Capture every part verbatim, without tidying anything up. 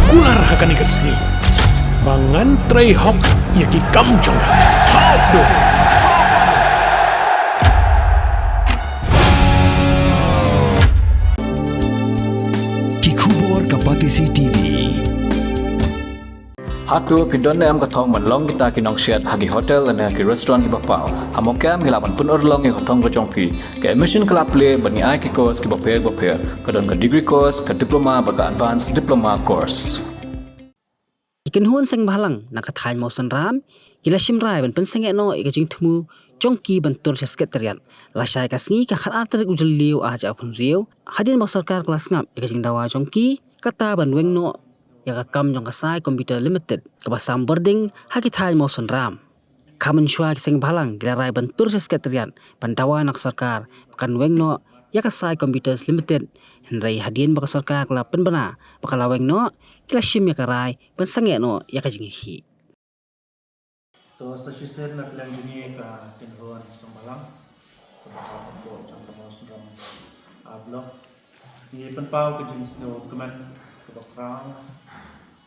Kular ha kane ka sngi ba ngan trei hok ïa ki kam jong nga. Hok do. Ki khubor ka Batesi T V. Hato phi don ne em ka thong ban long kita ki nongsiat ha ki hotel ne ha ki restaurant kiba paw? Ha mawkha em ngi lah ban pynurlong ïa ka thong ka jong phi. Ka admission ka la plie bad ngi ai ki course kiba pher ba pher. Ka don ka degree course, ka diploma bad ka advanced diploma course. Ki kynhun seng bhalang na ka thaiñ Mawsynram ki la shim rai ban pynsangeh noh ïa ka jingthmu jong ki ban tur sha Secretariat. Lashai ka sngi ka khatar tarik u Jylliew ar hajar arphew hynriew, hadien ba ka sorkar ka la sngap ïa ka jingdawa jong ki kata ban weng noh ïa ka kam jong ka Sai Computer Limited kaba sam bording ha ki thaiñ Mawsynram. Ka mynshuwa ki seng bhalang ki la rai ban tur sha Secretariat ban dawa na ka sorkar ba kan weng noh ïa ka Sai Computers Limited. Hynrei hadien ba ka sorkar ka la pynbna ba ka la weng noh, ki la shim ïa ka rai ban sangeh noh ïa ka jingïakhih. To sa shisien na ka liang jong ngi ka kynhun seng bhalang kaba hap hapoh jong ka Mawsynram A block. Ngi pynpaw ka jingsngewkmen kaba khraw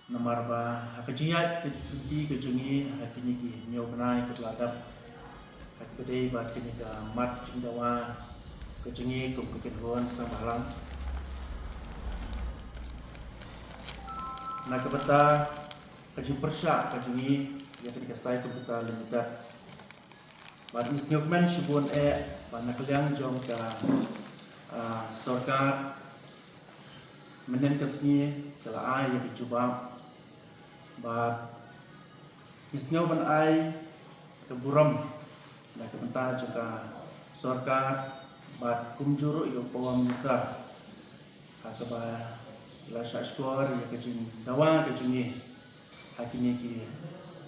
namar ba ha ka jingïaid ka jingïaid ka jong ngi ha kine ki hynñiew bnai kiba la dep, ha kaba dei bad kine ka mat jingdawa ka jong ngi kum ka kynhun seng bhalang, na ka bynta ka jingpyrshah ka jong ngi ïa kane ka Sai Computer Limited. Bad ngi sngewkmen shibun eh ba na ka liang jong ka, ah, sorkar mynhynnin ka sngi ka la ai ïa ka jubab. Bad ngi sngew ban ai ka burom na ka bynta jong ka sorkar bad kumjuh ruh ïa u Power Minister ha kaba la shah shkor ïa ka jingdawa ka jong ngi ha kine ki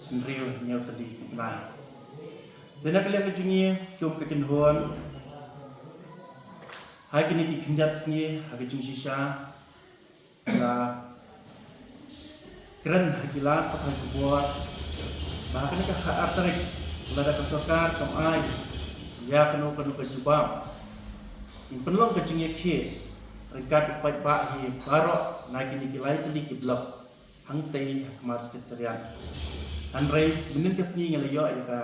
hynriew hynñiew tylli ki bnai. Dei na ka liang ka jong ngi kum ka kynhun, ha kine ki khyndiat sngi ha ka jingshisha la kren ha ki lad pathai khubor ba ha kane ka khatar tarik lada ka sorkar kam ai ïa kano kano ka jubab, ngin pynlong ka jingïakhih ryngkat u paidbah hi baroh na kine ki lai tylli ki block hangtei ha khmat Secretariat. Hynrei mynhynnin ka sngi ngi la ïoh ïa ka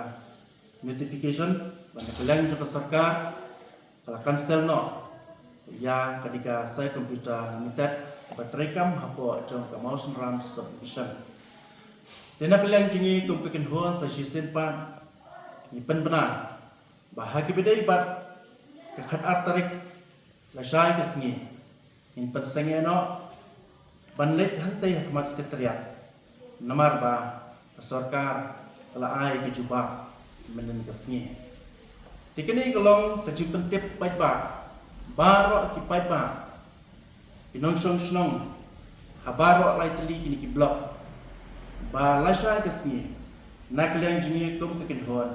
notification ba na ka liang jong ka sorkar ka la cancel noh ïa kane ka Sai Computer Limited kaba treikam hapoh jong ka Mawsynram Subdivision. Te na ka liang jong ngi kum ka kynhun sa shisien pat ngi pynbna ba ha kaba dei bad ka khatar tarik lashai ka sngi ngin pynsangeh noh ban leit hangtei ha khmat Secretariat namar ba ka sorkar ka la ai ka jubab mynhynnin ka sngi. Te kane ka long ka jingpyntip paidbah, baroh ki paidbah, ki nongshong shnong ha baroh lai tylli kine ki block, ba lashai ka sngi na ka liang jong ngi kum ka kynhun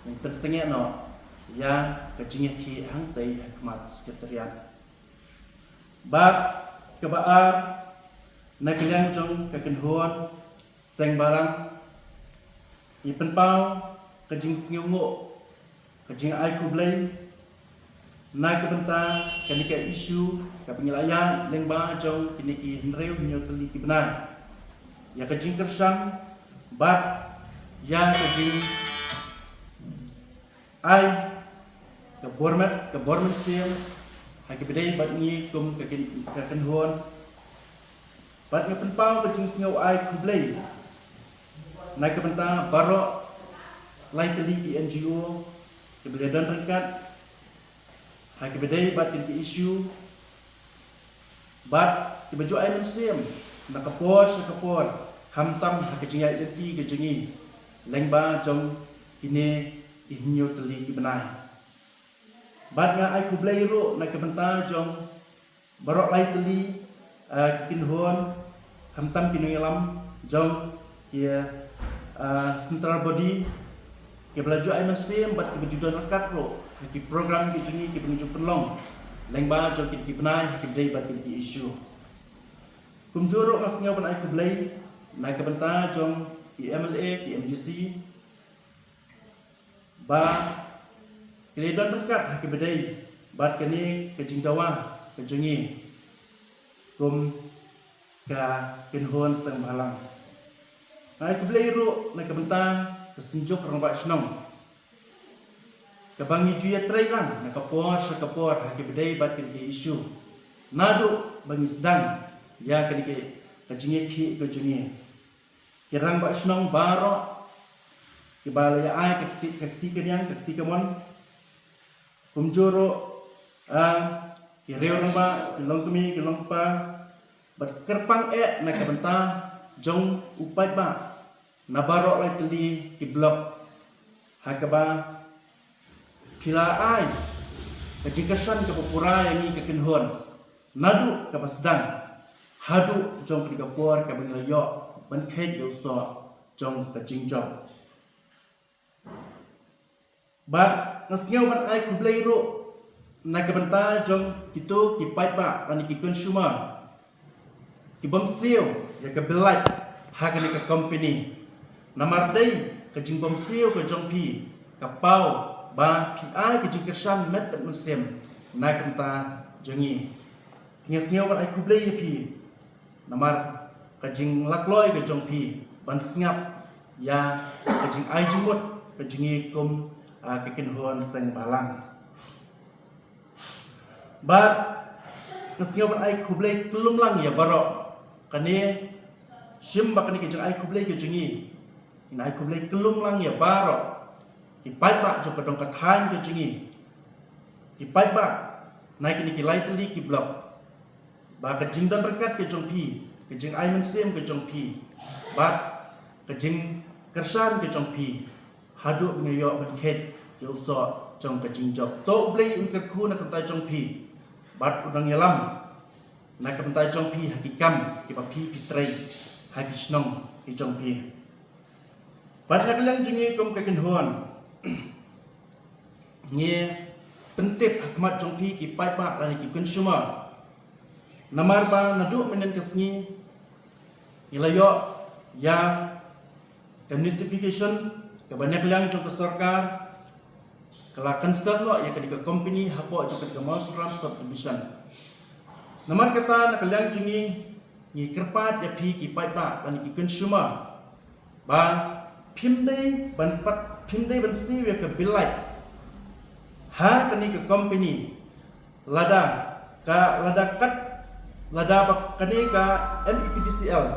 ngin pynsangeh noh ïa ka jingïakhih hangtei ha khmat Secretariat. Bad kaba ar, na ka liang jong ka kynhun seng bhalang ngi pynpaw ka jingsngewnguh, ka jingai khublei na ka bynta kane ka issue kaba ngi la ïaid lyngba jong kine ki hynriew hynñiew tylli ki bnai, ïa ka jingkyrshan bad ïa ka jing ai ka bor met, ka bor mynsiem ha kaba dei bad ngi kum ka kyn-, ka kynhun. Bad nga pynpaw ka jingsngew ai khublei na ka bynta baroh lai tylli ki N G O kiba la don ryngkat ha kaba dei bad kine ki issue. Bad kiba ju ai mynsiem na ka por sha ka por, khamtam ha ka jingïaid lynti ka jong ngi lyngba jong kine ki hynñiew tylli ki bnai. Bad nga ai khublei ruh na ka bynta jong baroh lai tylli, eh, ki kynhun, khamtam ki nongïalam jong ki, eh, central body, kiba la ju ai mynsiem bad kiba ju don ryngkat ruh ha ki program ki jong ngi kiba ngi ju pynlong lyngba jong kine ki bnai ha kaba dei bad kine ki issue. Kumjuh ruh nga sngew ban ai khublei na ka bynta jong ki M L A, ki M D C, ba ki la don ryngkat ha kaba dei bad kane ka jingdawa ka jong ngi kum ka kynhun seng bhalang. Nga ai khublei ruh na ka bynta ka Synjuk Rangbah Shnong, kaba ngi ju ïatrei lang na ka por sha ka por ha ki ba dei bad ki issue, naduh ba ngi sdang ïa kane ka jingïakhih ka jong ngi. Ki Rangbah Shnong baroh kiba la ïa ai ka kti ka kti ka niang ka kti ka mon, kumjuh ruh, ah, ki riew rangbah, ki longkmie, ki longkpa, bad kyrpang eh na ka bynta jong u paidbah na baroh lai tylli ki block, ha kaba phi la ai ka jingkyrshan kaba pura ïa ngi ka kynhun, naduh kaba sdang haduh jong kane ka por kaba ngi la ïoh ban kheit ïa u soh jong ka jingjop. Bad nga sngew ban ai khublei ruh na ka bynta jong kito ki paidbah lane ki consumer ki bym siew ïa ka bill lait ha kane ka company. Namar dei ka jingbym siew ka jong phi ka paw ba phi ai ka jingkyrshan met bad mynsiem na ka bynta jong ngi. Nga sngew ban ai khublei ïa phi namar ka jinglakloi ka jong phi ban sngap ïa ka jingai jingmut ka jong ngi kum, ah, ka kynhun seng bhalang. Bad nga sngew ban ai khublei kyllum lang ïa baroh. Kane shim ba kane ka jingai khublei ka jong ngi, ngin ai khublei kyllum lang ïa baroh ki paidbah jong ka dong ka thaiñ ka jong ngi, ki paidbah na kine ki lai tylli ki block, ba ka jingdon ryngkat ka jong phi, ka jingai mynsiem ka jong phi, bad ka jingkyrshan ka jong phi haduh ba ngi ïoh ban kheit ïa u soh jong ka jingjop. To U Blei un kyrkhu na ka bynta jong phi bad un nang ïalam na ka bynta jong phi ha ki kam kiba phi phi trei ha ki shnong ki jong phi. Bad na ka liang jong ngi kum ka kynhun, ngi pyntip ha khmat jong phi ki paidbah lane ki consumer. Namar ba naduh mynnin ka sngi ngi la ïoh ïa ka notification kaba na ka liang jong ka sorkar ka la cancel noh ïa kane ka company hapoh jong kane ka Mawsynram subdivision. Namar kata na ka liang jong ngi, ngi kyrpad ïa phi ki paidbah lane ki consumer ba phim dei ban pat, phim dei ban siew ïa ka bill lait ha kane ka company lada ka, lada kat, lada ba kane ka M E P D C L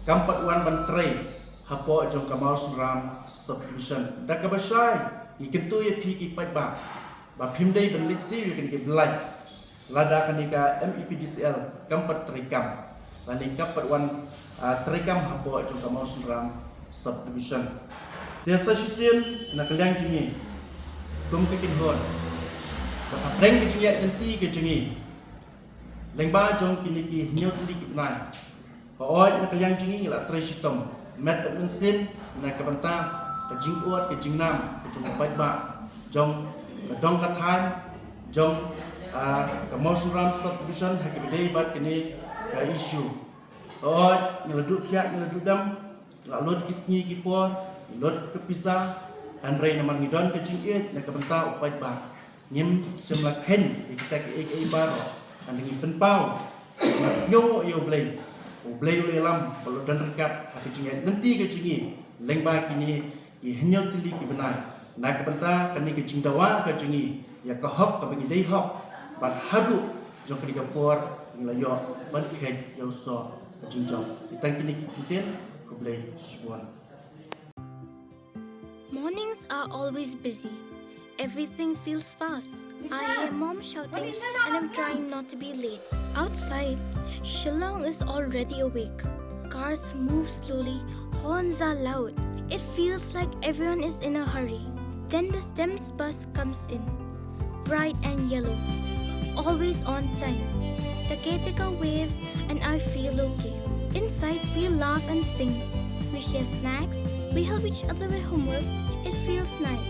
kam pat wan ban trei hapoh jong ka Mawsynram subdivision. Da kaba shai ngi kyntu ïa phi ki paidbah ba phim dei ban leit siew ïa kane ka bill lait lada kane ka M E P D C L kam pat trei kam lane kam pat wan, ah, trei kam hapoh jong ka Mawsynram subdivision. Te sa shisien na ka liang jong ngi kum ka kynhun, ka pyrthei ka jingïaid lynti ka jong ngi lyngba jong kine ki hynñiew tylli ki bnai, ka oi na ka liang jong ngi ngi la trei shitom met bad mynsiem na ka bynta ka jingud ka jingnam ka jong ka paidbah jong ka dong ka thaiñ jong, ah, ka Mawsynram subdivision ha kaba dei bad kane ka issue. Ka oi ngi la duh thiah ngi la duh dam, la lut ki sngi ki por, lut ka pisa, hynrei namar ngi don ka jingïeit na ka bynta u paidbah, ngim shym la kheiñ ïa kita kiei kiei baroh. Hynrei ngi pynpaw, ngi sngew ïa U Blei, U Blei u ïalam ba u don ryngkat ha ka jingïaid lynti ka jong ngi lyngba kine ki hynñiew tylli ki bnai na ka bynta kane ka jingdawa ka jong ngi ïa ka hok kaba ngi dei hok, bad haduh jong kane ka por ngi la ïoh ban kheit ïa u soh ka jingjop. Te tang kine ki kyntien, khublei shibun. Mornings are always busy. Everything feels fast. I hear mom shouting and I'm trying not to be late. Outside, Shillong is already awake. Cars move slowly, horns are loud. It feels like everyone is in a hurry. Then the STEMS bus comes in. Bright and yellow. Always on time. The caretaker waves and I feel okay. Inside, we laugh and sing. We share snacks. We help each other with homework. It feels nice.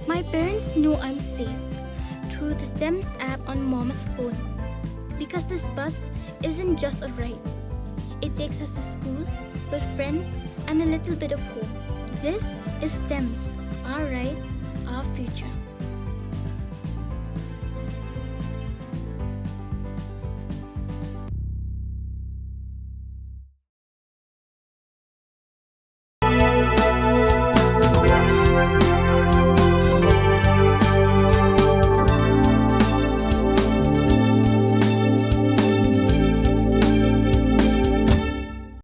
My parents know I'm safe through the STEMS app on mom's phone. Because this bus isn't just a ride, it takes us to school, with friends, and a little bit of home. This is STEMS, our ride, our future.